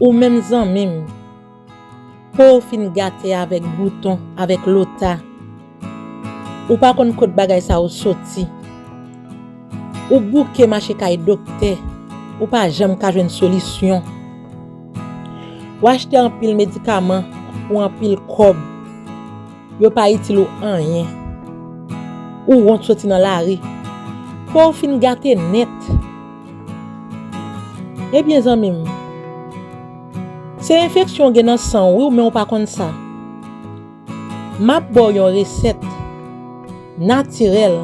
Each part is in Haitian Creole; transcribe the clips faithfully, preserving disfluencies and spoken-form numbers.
Ou menm zanmi m, po w fin gate avèk bouton, avèk lota. Ou pa konn kot bagay sa yo soti. Ou bouke mache kay doktè, ou pa janm ka jwenn solisyon. Ou achte anpil medikaman pou anpil kòb. Yo pa itil ou anyen. Ou wont soti nan lari. Po w fin gate nèt. Ebyen, zanmi m, se enfeksyon w gen nan san w, wi, men w pa konn sa. M ap ba w yon resèt natirèl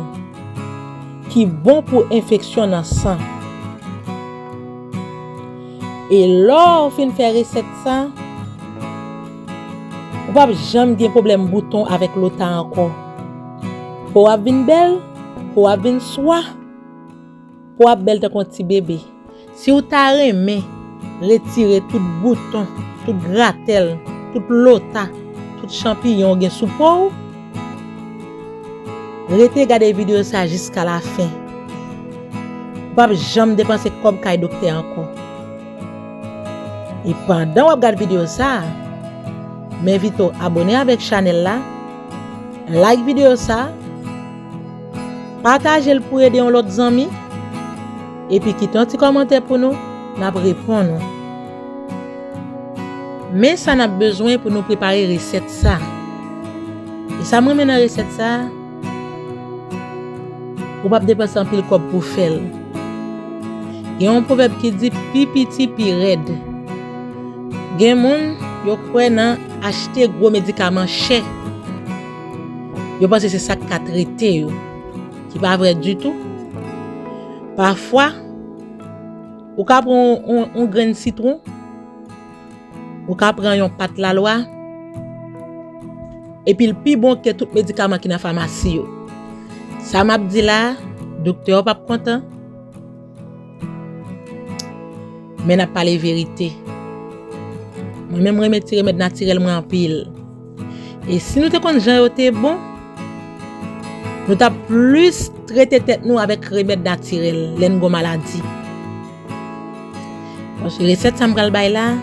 ki bon pou enfeksyon nan san. E lè w fin fè resèt sa, ou p ap janm gen pwoblèm bouton avèk lota ankò. Po w ap vin bèl, po w ap vin swa, po w ap bèl tankou yon ti bebe. Si w ta renmen retire tout bouton, tout gratèl, tout lota, tout chanpiyon w gen sou po w, rete gade videyo sa jiska lafen. Ou p ap janm depanse kòb kay doktè ankò. E pandan w ap gad videyo sa a, m envite w abone avèk chanèl la, like videyo sa a, pataje l pou ede yon lòt zanmi, epi kite yon ti kòmantè pou nou, n ap reponn ou. Men sa n ap bezwen pou nou prepare resèt sa. E sa m renmen nan resèt sa, ou p ap depanse anpil kòb pou fè l. Gen yon pwovèb ki di, pi piti, pi rèd. Gen moun, yo kwè nan achte gwo medikaman chè. Yo panse se sa k ka trete yo, ki pa vrè ditou. Pafwa, ou ka pran yon, yon, yon grenn sitwon, ou ka pran yon pat lalwa, epi l pi bon ke tout medikaman ki nan famasi yo. Sa m ap di la a, doktè w p ap kontan, men n ap pale verite. Mwen menm, m renmen ti remèd natirèl mwen anpil. E si nou te konn jan yo te bon, nou t ap plis trete tèt nou avèk remèd natirèl lè n gon maladi. Paske resèt sa m pral bay la,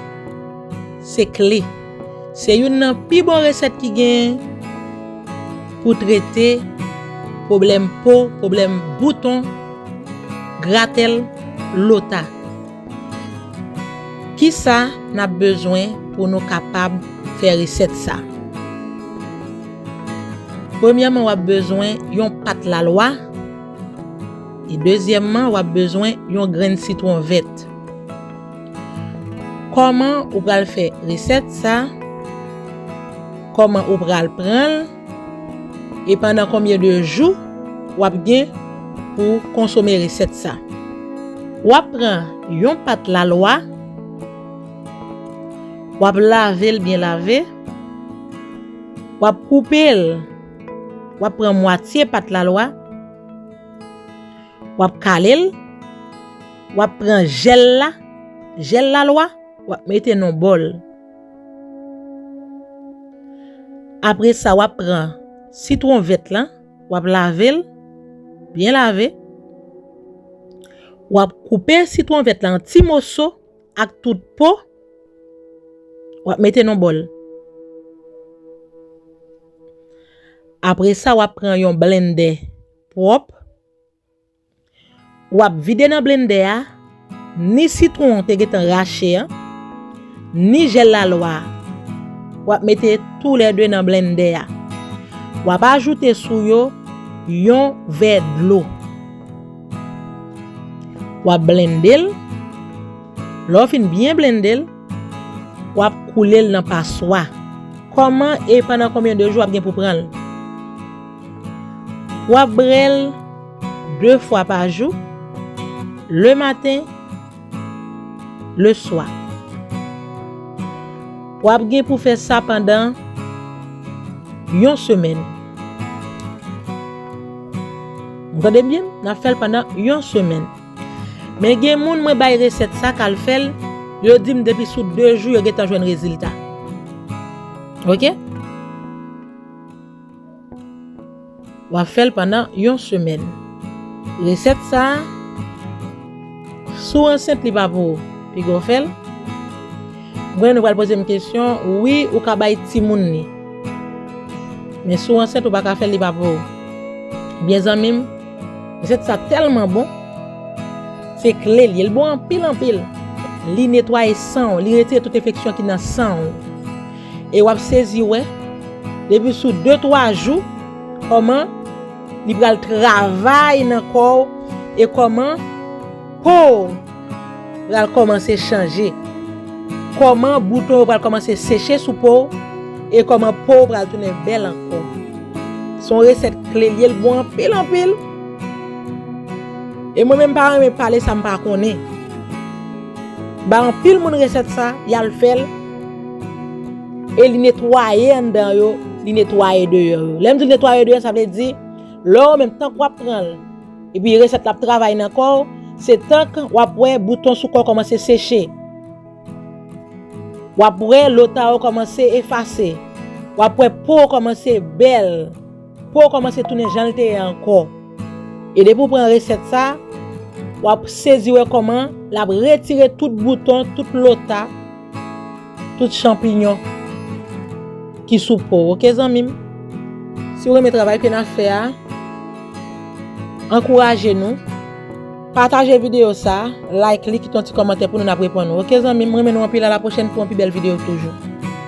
se kle. Se youn nan pi bon resèt ki genyen pou trete pwoblèm po, pwoblèm bouton, gratèl, lota. Kisa n ap bezwen pou nou kapab fè resèt sa? Premyèman, w ap bezwen yon pat lalwa. E dezyèmman, w ap bezwen yon grenn sitwon vèt. Kòman ou pral fè resèt sa? Kòman ou pral pran l? E pandan konbyen de jou w ap gen pou konsome resèt sa? W ap pran yon pat lalwa, w ap lave l byen lave, w ap koupe l, w ap pran mwatye pat lalwa, w ap kale l, w ap pran jèl la, jèl lalwa, w ap mete nan bòl. Apre sa, w ap pran sitwon vèt lan, w ap lave l, byen lave. W ap koupe sitwon vèt lan an ti moso ak tout po. W ap mete nan bòl. Apre sa, w ap pran yon blendè pwòp. W ap vide nan blendè a ni sitwon w te gentan rache an, ni jèl lalwa a. W ap mete toulède nan blendè a. W ap ajoute sou yo yon vè dlo. W ap blende l. Lè w fin byen blende l, w ap koule l nan paswa. Kòman e pandan konbyen de jou w ap gen pou pran l? W ap bwè l de fwa pa jou, le maten, le swa. W ap gen pou fè sa pandan yon semèn. Ou tande m byen? N ap fè l pandan yon semèn. Men gen moun mwen bay resèt sa k al fè l, yo di m depi sou de jou yo gentan jwenn rezilta. Oke? W ap fè l pandan yon semèn. Resèt sa a, si w ansent, li pa pou ou. Piga w fè l. Mwen, nou pral poze m kesyon, wi, ou ka bay timoun li. Men si w ansent, ou pa ka fè l, li pa pou ou. Byen zanmi m, resèt sa tèlman bon. Se kle l ye, l bon anpil, anpil. Li netwaye san w, li retire tout enfeksyon ki nan san w. E w ap sezi wè, depi sou de, twa jou, kòman li pral travay nan kò w e kòman po w pral kòmanse chanje. Kòman bouton yo pral kòmanse seche sou po w e kòman po w pral tounen bèl ankò. Se yon resèt kle l ye, l bon anpil, anpil. E mwen menm pa renmen pale sa m pa konnen. Ba anpil moun resèt sa, y al fè l. E li netwaye anndan yo, li netwaye deyò yo. Lè m di l netwaye deyò, sa vle di, lè w menm tank w ap pran l, epi resèt la ap travay nan kò w, se tank w ap wè bouton sou kò w kòmanse seche. W ap wè lota yo kòmanse efase. W ap wè po w kòmanse bèl. Po w kòmanse tounen jan l te ye ankò. E depi w pran resèt sa, w ap sezi wè kòman l ap retire tout bouton, tout lota, tout chanpinyon ki sou po w, oke, zanmi m? Si w renmen travay ke n ap fè a, ankouraje nou. Pataje videyo sa, like li, kite yon ti kòmantè pou nou, n ap reponn ou. Oke, zanmi m, mwen renmen nou anpil, a la pwochèn pou yon pi bèl videyo toujou.